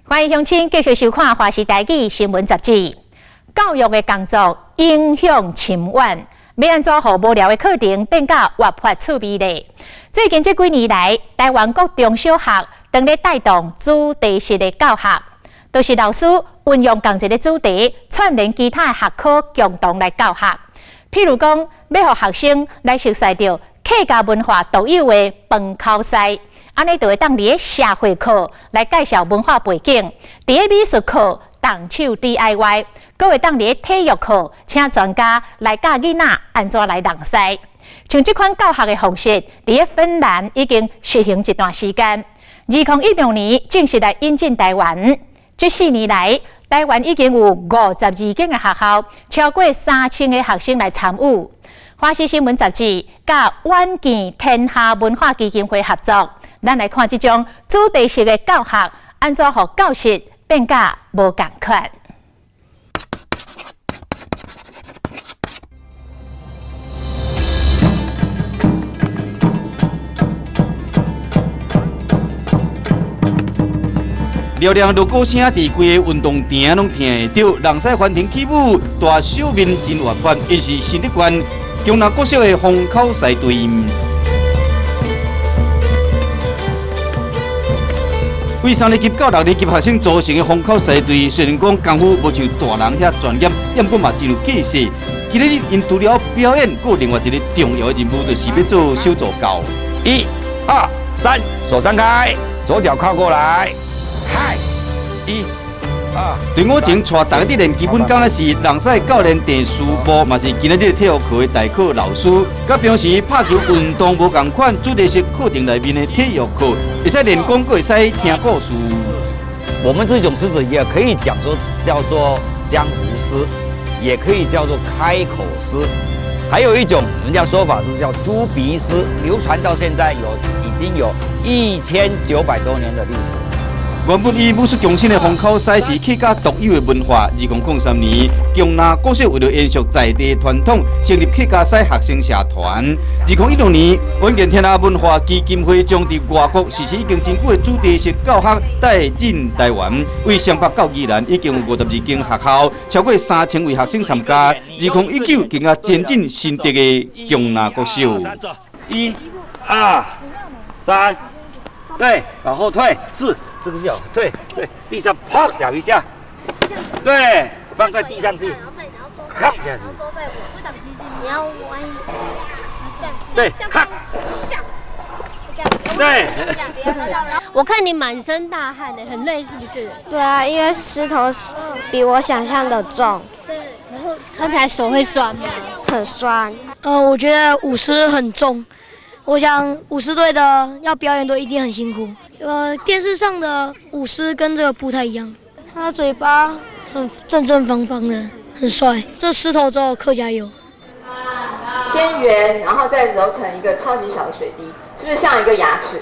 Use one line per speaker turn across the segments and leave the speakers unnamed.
歡迎鄉親繼續收看《華視台語新聞雜誌》。教育的工作影響深遠，欲按怎予無聊的課程變甲活潑趣味咧？最近這幾年來，台灣各中小學當咧帶動主題式的教學，就是老師運用仝一个主題串聯其他的學科共同來教學。譬如講，欲予學生來熟悉著客家文化獨有的飯口獅，按呢就會當佇咧社會課來介紹文化背景，佇咧美術課動手 DIY，閣會當佇咧體育課請專家來教囡仔按怎來弄獅。像這款教學的方式，佇咧芬蘭已經實行一段時間。2016年正式來引進台灣。這4年來，台灣已經有52間的學校，超過3000個學生來參與。華視新聞雜誌佮遠見天下文化基金會合作，咱來看這種主題式的教學，按怎予教室變甲無仝款。
嘹亮鑼鼓聲，佇規个運動場攏聽會著，人獅歡騰起舞，大小面真活潑，𪜶是新竹縣薑苎國小的風口獅隊。為三年級到六年級學生組成的風口獅隊，雖然講功夫無像大人遐專業，毋過嘛真有氣勢。今仔日𪜶除了表演，閣有另外一个重要的任務，就是欲做小助教。
一、二、三，手張開，左腳靠過來。嗨，一、二。
隊伍前帶大家佇練基本功的是人獅教練鄭書波，嘛是今仔日體育課的代課老師。佮平時拍球運動無仝款，主題式課程內面的體育課，會使練功，閣會使聽故事。
我們這種獅子也可以講說叫做江湖獅，也可以叫做開口獅，還有一種人家說法是叫豬鼻獅，流傳到現在有已經有1900多年的歷史。
原本以武術強身的風口獅是客家獨有的文化。2003年，薑苎國小為著延續在地傳統，成立客家獅學生社團。2016年，遠見天下文化基金會將佇外國實施已經真久的主題式教學帶進台灣，為雙北到宜蘭已經有52間學校，超過3000位學生參加。2019更加前進新竹的薑苎國小。
一、二、三，對，往後退，四。這個腳退對，地上啪咬一下，對，放在地上去，咔一下子，對，咔，對。
我看你滿身大汗的，很累是不是？
對啊，因為獅頭比我想象的重。
對，然後看起來手會酸嗎？
很酸。
我覺得舞獅很重，我想舞獅隊的要表演都一定很辛苦。電視上的舞獅跟這個不太一樣，他嘴巴很正正方方的，很帥。這獅頭只有客家有。
先圓，然後再揉成一個超級小的水滴，是不是像一個牙齒？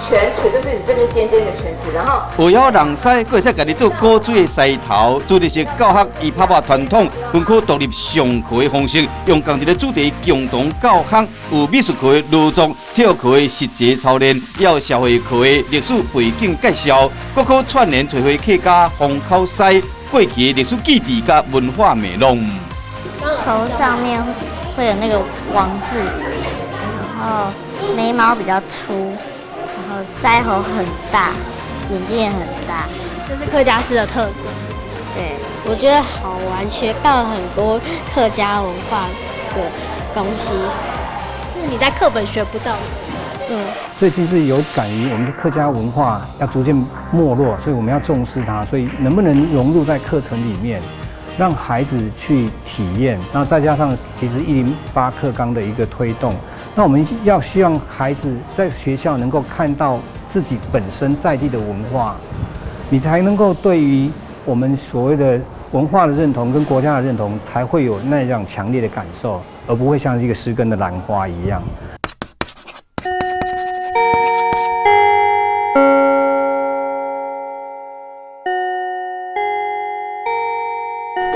犬齒就是你這邊尖尖的犬齒，然後。
學曉弄獅，閣會使家己做古錐的獅頭，主題式教學以拍破傳統分科獨立上課的方式，用仝一个主題共同教學，有美術課的勞作、體育課的實際操練，也有社會課的歷史背景介紹，各科串聯揣回客家風口獅過去的歷史記憶佮文化脈絡。
頭上面會有那個王字，然後眉毛比較粗。然後腮喉很大，眼睛也很大，
這是客家獅的特色。
對，我覺得好玩，學到很多客家文化的東西，
是你在課本學不到的。
最近是有感於我們的客家文化要逐漸沒落，所以我們要重視它，所以能不能融入在課程裡面，讓孩子去體驗？那再加上其實108課綱的一個推動。那我們要希望孩子在學校能夠看到自己本身在地的文化，你才能夠對於我們所謂的文化的認同跟國家的認同，才會有那樣強烈的感受，而不會像一個失根的蘭花一樣。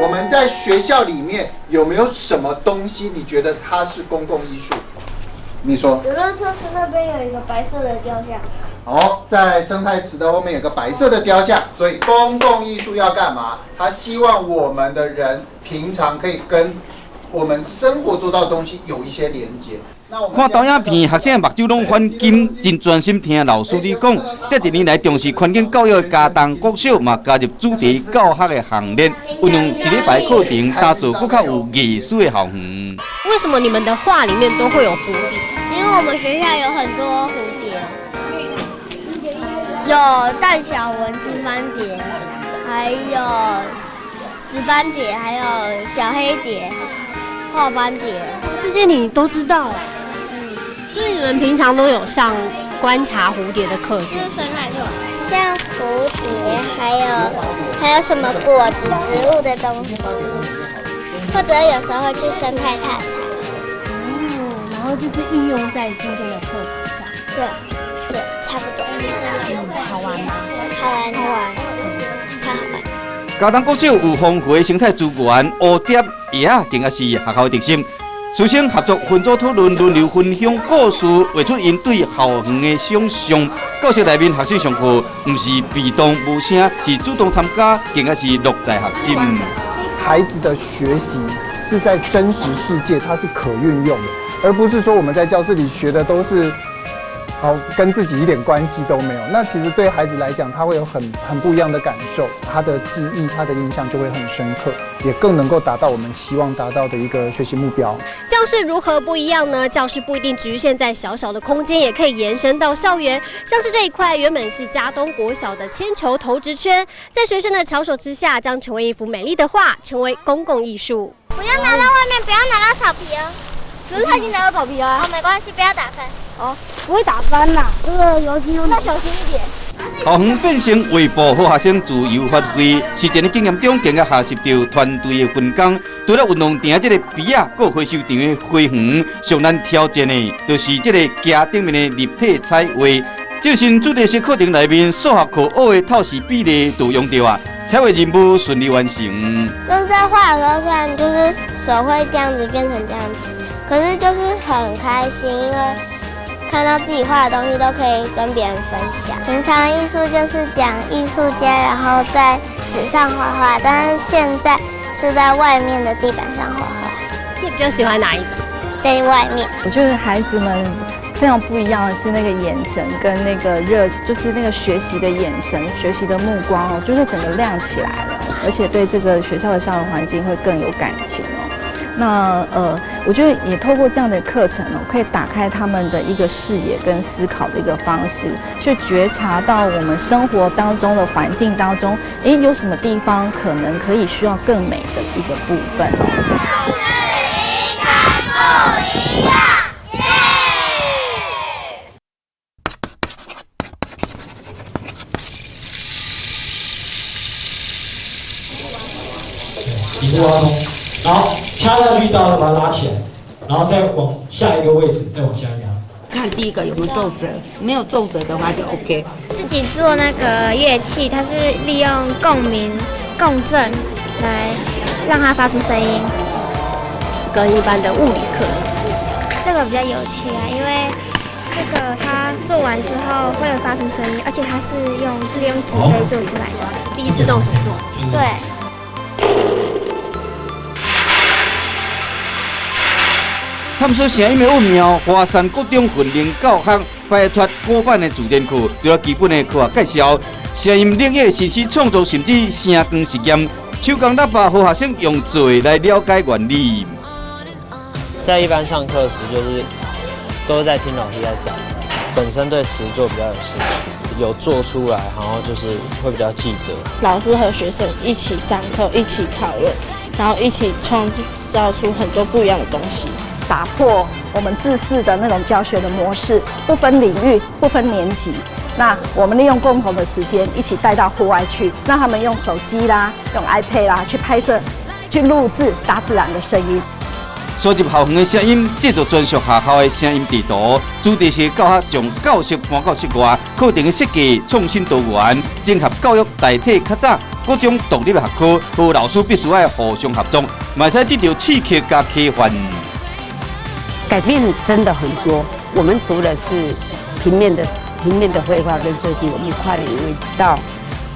我們在學校裡面有沒有什麼東西？你覺得它是公共藝術？你說。
遊樂設施那邊有一個白色的雕像。
哦，在生態池的後面有個白色的雕像，所以公共藝術要幹嘛？他希望我們的人平常可以跟我們生活做到的東西有一些連接。
看導影片，學生目睭攏反金，真專心聽老師咧講。這一年來重視環境教育的佳冬國小嘛，加入主題教學的行列，運用一禮拜課程打造閣較有藝術的校園。
為什麼你們的畫裡面都會有蝴蝶？
因為我們學校有很多蝴蝶，有蛋小紋青斑蝶，還有紫斑蝶，還有小黑蝶、褐斑蝶。
這些你都知道？所以你們平常都有上觀察蝴蝶的課，
就是生態課，像蝴蝶，還有什麼果子、植物的東西，或者有時候會去生態踏查。
哦，然後就是應用在今天的課堂上。
對，對，差不多。
好玩嗎？
好玩，好玩，超好玩。
佳冬國小有豐富的生態資源，蝴蝶、蝶仔，更加是學校的特色。師生合作分組討論，輪流分享故事，畫出𪜶對校園的想象。教室內面學生上課，毋是被動無聲，是主動參加，更加是樂在學習。
孩子的學習是在真實世界，它是可運用的，而不是說我們在教室裡學的都是，哦，跟自己一點關係都沒有。那其實對孩子來講，他會有很不一樣的感受，他的記憶、他的印象就會很深刻，也更能夠達到我們希望達到的一個學習目標。
教室如何不一樣呢？教室不一定局限在小小的空間，也可以延伸到校園。像是這一塊原本是佳冬國小的鉛球投擲圈，在學生的巧手之下，將成為一幅美麗的畫，成為公共藝術。
不要拿到外面，不要拿到草皮哦。可是他已經拿到草皮了。哦，沒關係，不要打翻。
哦，不會打翻啦，這個油漆都。
那小心一點。
校園變成畫布，予學生自由發揮。實踐的經驗中，更加學習著團隊的分工。除了運動場這個邊仔，閣回收場的花園，上難挑戰的，就是這個鏡頂面的立體彩畫。這新主題式課程內面，數學課學的透視比例都用著啊，彩畫任務順利完成。
就是在畫的時候，雖然就是手會這樣子變成這樣子，可是就是很開心，因為看到自己畫的東西都可以跟別人分享。平常藝術就是講藝術家，然後在紙上畫畫，但是現在是在外面的地板上畫畫。
你比較喜歡哪一種？
在外面。
我覺得孩子們非常不一樣的是那個眼神跟那個熱，就是那個學習的眼神、學習的目光哦，就是整個亮起來了，而且對這個學校的校園環境會更有感情哦。那我覺得也透過這樣的課程哦，可以打開他們的一個視野跟思考的一個方式，去覺察到我們生活當中的環境當中，哎，有什麼地方可能可以需要更美的一個部分哦。
不一樣，耶！
底部挖空，然後掐下去到把它拉起來，然後再往下一個位置，再往下壓。
看第一個有沒有皺褶，沒有皺褶的話就 OK。
自己做那個樂器，它是利用共鳴、共振來讓它發出聲音，
跟一般的物理課。
這個比較有趣啊，因為這個它做完之後會發出聲音，而且它是利用紙杯做出來的。
第一次動手做。
對。
探索聲音的奧妙，華山國中訓練教學擺脫古板的自然課，除了基本的科學介紹，聲音領域信息創作，甚至聲光實驗，手工喇叭予學生用做來了解原理。
在一般上課時，就是都在聽老師在講，本身對實作比較有興趣，有做出來，然後就是會比較記得。
老師和學生一起上課，一起討論，然後一起創造出很多不一樣的東西。
打破我們制式的那種教學的模式，不分領域、不分年級。那我們利用共同的時間，一起帶到戶外去，讓他們用手機啦、用 iPad 啦去拍攝、去錄製大自然的聲音。
收集校園的聲音，製作專屬學校的聲音地圖。主題式教學將教室搬到室外，課程的設計創新多元，整合教育代替較早各種獨立的學科，和老師必須愛互相合作，嘛會使得著刺激佮啟發。
改變真的很多。我們除了是平面的平面的繪畫跟設計，我們跨領域到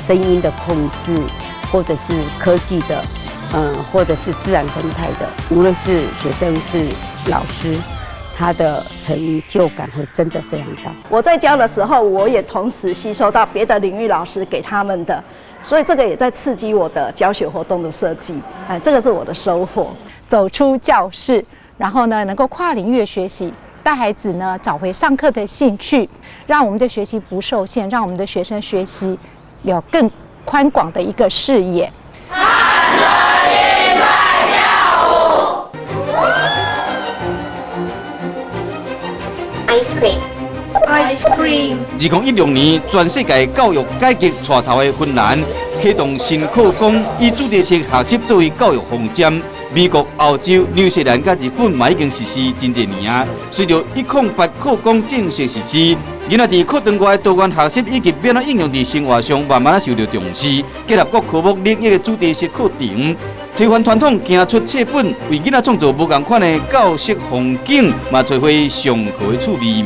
聲音的控制，或者是科技的，或者是自然生態的，無論是學生是老師，他的成就感會真的非常大。
我在教的時候，我也同時吸收到別的領域老師給他們的，所以這個也在刺激我的教學活動的設計。哎，這個是我的收穫。
走出教室，然後呢，能夠跨領域的學習，帶孩子呢找回上課的興趣，讓我們的學習不受限，讓我們的學生學習有更寬廣的一個視野。
看聲音在跳舞。
Ice cream.
Ice cream。
2016年，全世界教育改革帶頭的芬蘭啟動新課綱，以主題式學習作為教育方針。美國、澳洲、紐西蘭佮日本嘛已經實施真濟年啊。隨著108課綱正式實施，囡仔佇課堂外的多元學習以及欲按怎應用佇生活上，慢慢仔受著重視。結合各科目領域的主題式課程，推翻傳統行出冊本，為囡仔創造無仝款的教室風景，嘛揣回上課的趣味。